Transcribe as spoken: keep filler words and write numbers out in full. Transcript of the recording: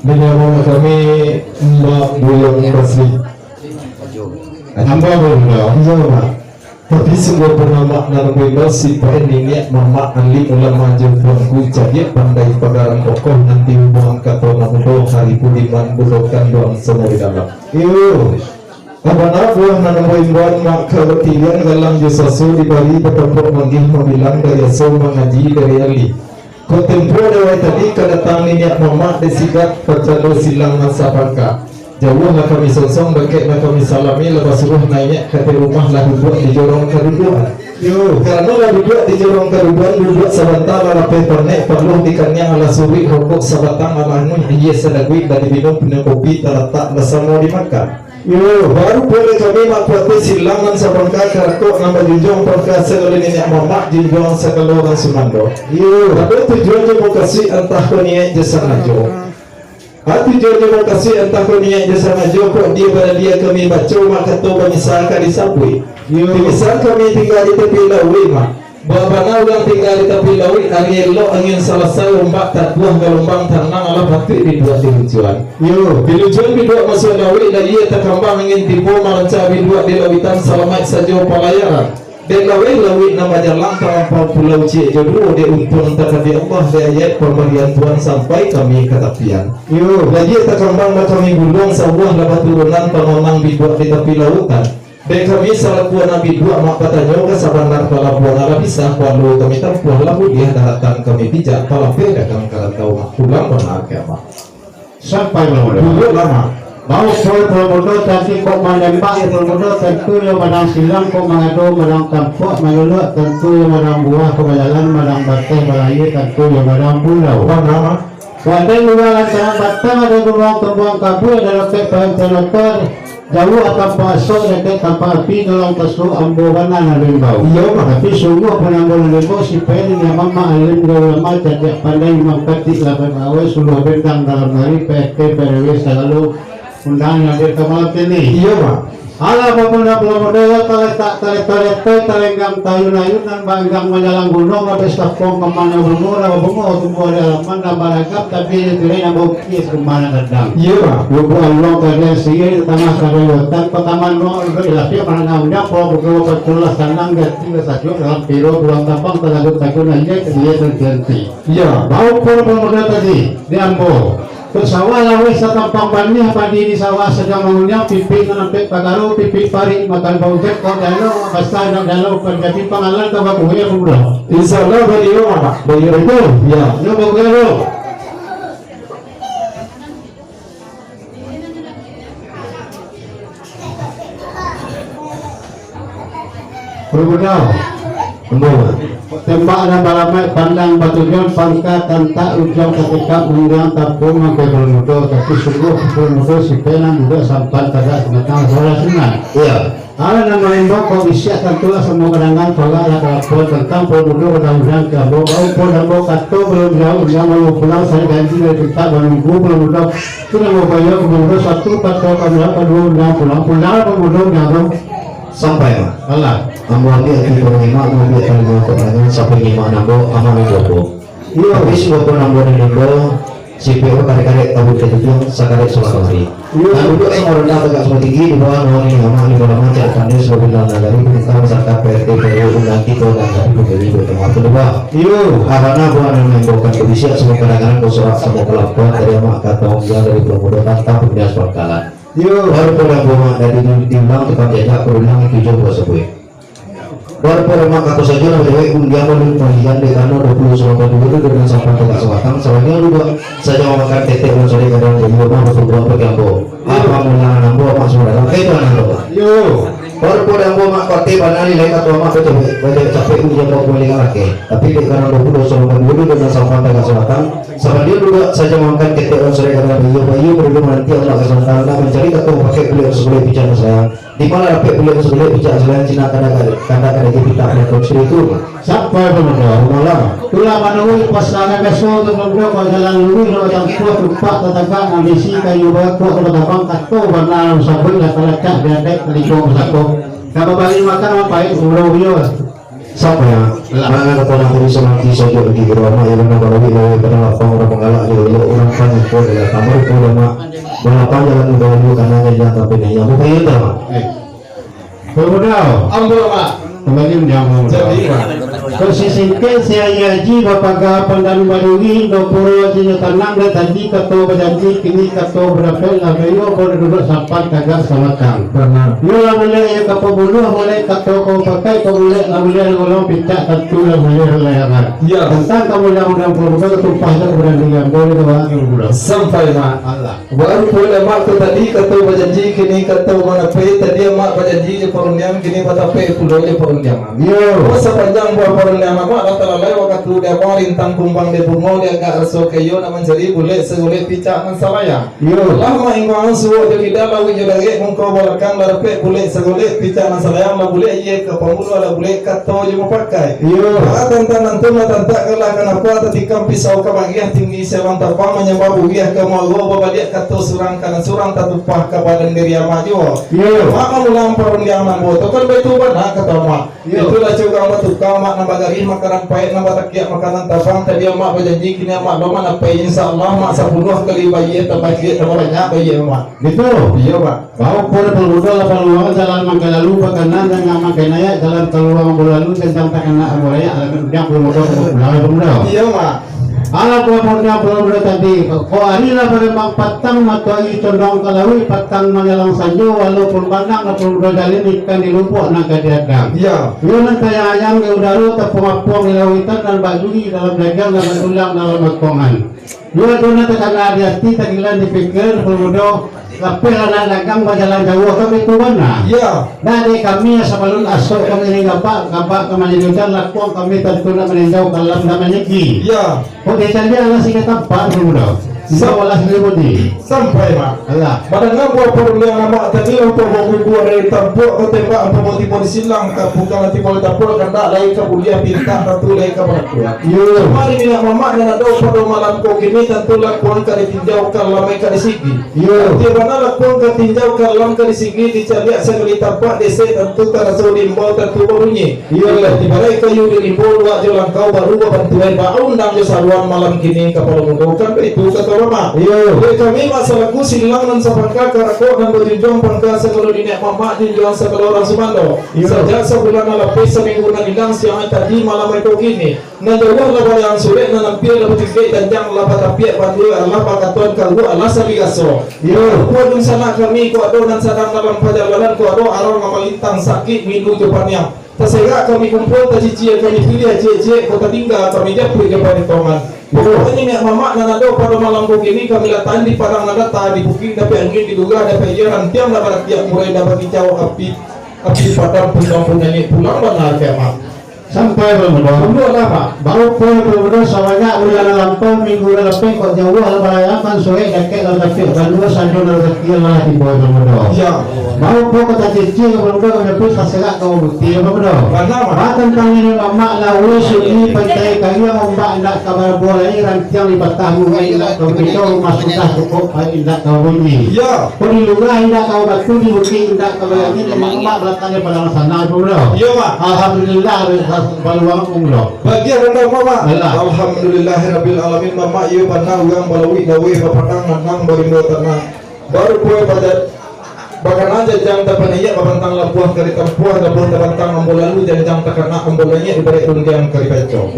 Dinamo kami Mbak Buyong Basri. Hamba Buyong. Iyo, Mak. Tapi sungguah pun Mak nan bebas sipai niniak mamak alim ulama jo tuanku cadiak pandai pagarang kokoh nan timbang kato nan mudo hari budiman budo kanduang samo di dalam. Iyo. Abana buah nan ambo imbauan Mak ka batilian galang jo saso dibari batampok manggih mambilang dari aso mangaji dari alih. Kok tempo dek wai tadi ka datang niniak mamak dek sigak pacalo silang nan sapangka. Jauah lah kami songsong, dakek lah kami salami, lah basuruah naiak ka ateh rumah lah duduak di jorong kaduduan. Yo, karano lah duduak di jorong kaduduan, duduak sabanta lah lapeh panek, paluah di kaniang lah suruik, rokok sabatang lah languih, aia sadaguik lah diminum, pina kopi talatak lah samo dimakan. Yo, baru pulai kami makuati silang nan sabangka karakok nan bajunjuang pangka sagalo niniak mamak junjuang sagalo urang sumando. Iyo, ado tujuan jo mukasuik antah ko niaik jo sangajo. A tujuan jo mukasuik antah ko niaik jo sangajo kok dia baradia kami baco mak kato bamisa ka disabuik. Iyo. Di misal kami tingga di tapi lauik mak. Buah bana urang tingga di tapi lauik, ari elok angin salasai, ombak tabuah, galombang tanang, alah patuik biduak di lujuan. Iyo. Di lujuan biduak masuak lauik, lah iyo takambang angin tibo, marancak biduak di lauitan, salamaik sajo palayaran. Dek laweh lauik nan bajalang, talampau pulau ciek jo duo, dek untuang takadi Allah, dek ayat pambarian Tuhan sampai kami ka tapian. Iyo. Lah iyo takambang lah kami guluang, sabuah lah baturunan, pangonang biduak di tapi lautan. Dek kami salaku anak biduak, mak batanyo ka sabana palabuah nan lah bisa, kualo kami tampuah, lah buliah daratan kami pijak, palapeh dagang ka rantau, mak pulang bana ka mak. Sampai pulo mudo. Duduak lah, mak. Baumpua pulo mudo tadi kok manembak, pulo mudo tantu yo madang silang, kok mangado madang tampuak, maluluak tantu yo madang buah, kok bajalan madang bateh, balayia tantu yo madang pulau. Bana, mak. Wadai urang lantaran batang, ado gunuang tumbuang kabua, ado lokek parantian oto, jauah tampak asok, dakek tampak api, tolong pasuak ambo bana nan diimbau. Iyo, Mak. Tapi sungguah pun ambo nan diimbau, sipai niniak mamak alim jo ulama, cadiak pandai imam katik, lapan awai suluah bendang dalam hari, P R T, P R W, sagalo undangan nan hadir ka malam kini. Iyo, Mak. Alah, bamudah pulo mudo, yo, talatak, taleko-leko, talenggang tayun-ayun, nan baanggang manjalang gunuang, habis tapong kamana bungo, lah bungo tumbuah di alaman, nan baragam, tapi di tirai nan baukir, kumana gadang. Iyo, Mak. Lubuk aluang kadai siriah, di tangah kadai rotan, pataman ruang, duduk di lapiak, manangah undiang, pulau budo, patulah sanang, jati, sajuk, dalam piro, pulang tapang, talagun-tagun, anjai, kedia, terganti. Iyo. Baumpua pulo mudo tadi, di ambo. Kok sawah laweh satampang baniah, padi di sawah sadang mangunyang, pipik nan ampek pagaro, pipik parik makan bau jet, kok dalam, basa nak dalam, panjadi pangalan, tambah kueh, pulo. Insya Allah, baliau, Mak. Baliau. Betul. Ya. Yo, bagus, yo. Pulo mudo. Ambo. Tembak nan balamaik, pandang batujuan, pangka tantak, ujuang katikak, undang tampung, mangkai pulo mudo, tapi sungguah pulo mudo, sipai nan mudo, sampan tagak, sabatang, salah sinan. Iya. Alah nan maimbau kok bisiak, tantulah samo kadangan, parak lah kalapor, tantang pulo mudo, kadang-kadang ka ambo, baumpua ambo kato, balun jauah, undang balun pulang, sari janji dari pintak, manunggu pulo mudo. Sudah babayia, pulo mudo, satu kato, kaduo, kaduo, undang pulang, pulang, pulo mudo, undang tu. Sampai, Mak. Alah. Ambo ambiak ati ka nyimak, ambo ambiak talingo ka mandanga, sampai nyimak nan ambo, amak nan ambo. Iyo. Tapi sungguah pun ambo nan ambo, sipai karek-karek tabuik ka tujuang, sakarek solah kamari. Iyo. Nan duduak samo randah, tagak samo tinggi, di bawah naungan niniak mamak, di bawah mancak pandai, sabab bilang nagari, perintah masyarakat, P R T, P R W, undang kito, undang kami, bukan ibu, teman kedua. Iyo. Abana buah nan ambo kan babisiak, samo kadangaran, basorak, samo kalapor, tadi amak kato, undang dari pulo mudo, tantang pambinaan pangkalan. Iyo. Baru pulo ambo mak dari di, diulang tukang jajak, parulang tujuah buah sabuik. Baru pulo mak kato sajo lah bajawek, undiang balun pamilihan dek karano duo puluah surapan duo tu dengan sampan tagak sabatang, sabandiang duduak sajo makan tetek urang sore kadang jadi rumah batumbuah pagambo. Apa mulangan ambo mak sudah lah, itu anak ambo. Iyo. Baru pulo ambo mak kuatir bana nilai kato mak bajawek, bajawek capek undiang bakuali ngalakeh. Tapi dek karano duo puluah surapan duo tu dengan sampan tagak sabatang, sabandiang duduak sajo makan tetek urang sore kadang baiyo-baiyo, baduduak mananti amak ka sabatang, nak mancari kato pakai kulik sabulik picak sayang. Di ma lah dapek buliah sabulik picak selain Cina, kandak ka, kandak ka daging pitak dan konsri tu. Sampai pulo mudo. Malam. Tulah manurun pasangan biaso tu, pulo mudo, kok jalan luruih, lalu tampuah tumpak tatagak, nan bisi kayu bakuak, lalu tabang kato, bana sabuik lah talacak, di adaik talingo basako. Nak babari makan, mampaik pulo iyo. Sampai ya, mana kata nanti bisa nanti saja lagi ke rumah ya, mana kalau dia pada lapang orang menggalak dia, kalau orang kan itu adalah kamar itu dah mak, balapang jalan muda dulu karena dia sampai nanya, apa perintah mak? Eh. Pemuda. Ambo mak. Kembali menjawab. Jadi, Pak. Kok sisingkek si Ayi Haji bapaga pandan baduri, doporo Haji nyo tanang, dan tadi kato bajanji, kini kato badapek, lah bayo ko duduak sampan tagak sabatang. Bana. Yo lah buliah iyo ka pambuluah, buliah kato ko pakai, ko buliah lah buliah golong picak, tantu lah buliah layangan. Ya. Tantang kamuliaan urang pambuluah, tumpah dak urang dengan, boleh doa urang pambuluah. Sampai, Mak. Allah. Baru pulo, Mak, tu tadi kato bajanji, kini kato manapeh, tadi Amak bajanji jo parundiang, kini batapek pulo jo parundiang. Yo. Oh, sapanjang buah parundiang Amak lah talalai wakatu di abang rintang kumbang di bungo di agak raso kayo nak mancari bulek sagulek picak nan salayang. Yo. Lah maingkuang suok jo kida, lauik jo darek, muko balakang lah dapek bulek sagulek picak nan salayang, lah bulek iyo ka pambuluah, lah bulek kato jo mupakai. Yo. Lah tantang nantun lah tantak kalah kanapa, tatikam pisau ka bagiah tinggi sialang tapang manyambah buliah ka muaro babaliak kato surang ka nan surang tatumpah ka badan diri Amak juo. Yo. Mak mamulang parundiang nan buah tu kan baitu bana kato Amak. Yo. Itulah cugang batukang, Mak, nan bagarih makanan paik, nan batakiak makanan tabang. Tadi Amak bajanji, kini Amak lo manapeh. Insya Allah, Mak, sapuluah kali bayia, tambah ciek, tambah banyak bayia, Mak. Gitu. Iyo, Mak. Bau pun pemuda lah paluang jalan mangkalalu, pakanan dan ngamang kenayat jalan kaluang bolalu, tentang takanak ambo rayak, alah kan ujang pemuda, pemuda, pemuda. Iyo, Mak. Alah, buah pun yang belum tadi. Kok ari lah barembang patang, matoari condong ka lauik, patang manyalang sanjo, walaupun banang, lah pun jalin ikan di lumpuk nan ka diadang. Iya. Iyo nan tayang-ayang di udaro, tapuang-apuang di lauitan, nan baduri dalam dagang, nan batulang dalam akongan. Iyo tu nan takana di ati, tagilan di pikir, pemuda, lapeh lah nak dagang, bajalan jauah, kan itu bana. Iya. Nah, dek kami, sabalun asok kami ni gabak, gabak ka manjadi ujan, lakuang kami tantu nak maninjau kalam dan manyegi. Iya. Kok dicaliak lah singkat tampat dulu dah. Insya Allah sendiri budi. Sampai, Mak. Alah. Mandanga buah parundiang Amak tadi, ampun baguguah dari tampuak, kau tembak ampun tibo di silang, ka bukan tibo di tampuak, kandak lai ka buliah pintak, tantu lai ka barakuah. Yo. Mari minyak mamak nan ado pado malam ko kini, tantu lakuang ka ditinjau, kalam ka disigi. Yo. Tibo bana lakuang ka tinjau, kalam ka disigi, dicaliak sakali tampak, desek tantu taraso, diimbau tantu babunyi. Iyo. Ibarat kayu di rimbo, luak jo langkau, baru babantuan, baundang jo saruan malam kini kapalo mudo, kan baitu kato Amak. Iyo. Dek kami, Mak, salaku silang nan sapangka, karakok nan bajunjuang pangka, sagalo niniak mamak, junjuang sagalo urang sumando. Iyo. Sajak sabulan nan lapeh, saminggu nan ilang, siang tadi, malam iko kini, nan jauah lah balayang surek, nan ampia lah batingkek janjang, lah batapiak bandua, lah bakatuan karuak, lah sabigaso. Iyo. Kok dunsanak kami, kok ado nan sadang dalam pajalanan, kok ado arang nan malintang, sakik, ngilu jo paniang. Taserak kami kumpua, tacicia kami piliah ciek-ciek, kok tatingga kami japuik jo paretongan. Pokoknyo, niniak mamak nan ado pado malam ko kini, kami latakan di padang nan data, di bukik dapek angin, di lurah dapek aia, rantiang lah baratiak, murai lah bakicau, api, api padam, pundang pun naiak, pulang bana kiamat. Sampai bamudo. Bamudo lah, Pak. Baru pun bamudo sabanyak bulan nan lampau, minggu nan lapeh, kok jauah lah balayakan, surek dakek lah tapiak, bandua sanjo nan takian lah tibo bamudo. Ya. Baru pun kata cici bamudo, bamudo pun saserak ka buti bamudo. Bana, Pak. Ba tantang niniak mamak lah, ulu sunyi pantai kariang, ombak indak ka barabuah lai, rantiang di batang murai indak ka bapicau, rumah sudah cukuik paik indak ka babunyi. Ya. Kok di lurah indak ka babatu, di bukik indak ka baangin, di mamak balakang di padang sana bamudo. Iya, Mak. Alhamdulillah, paluang bamudo. Bagian rendah, Mamak. Alah. Alhamdulillahirabbil alamin, Mamak, iyo bana urang balauik daweh, bapadang nanang, barimbo tanah. Baru puai baja-, bakana janjang tapanaiak, babantang labuah ka ditampuah, labuah tabantang ambo lalu, janjang takanak ambo naiak, ibarat rundiang ka dipaco.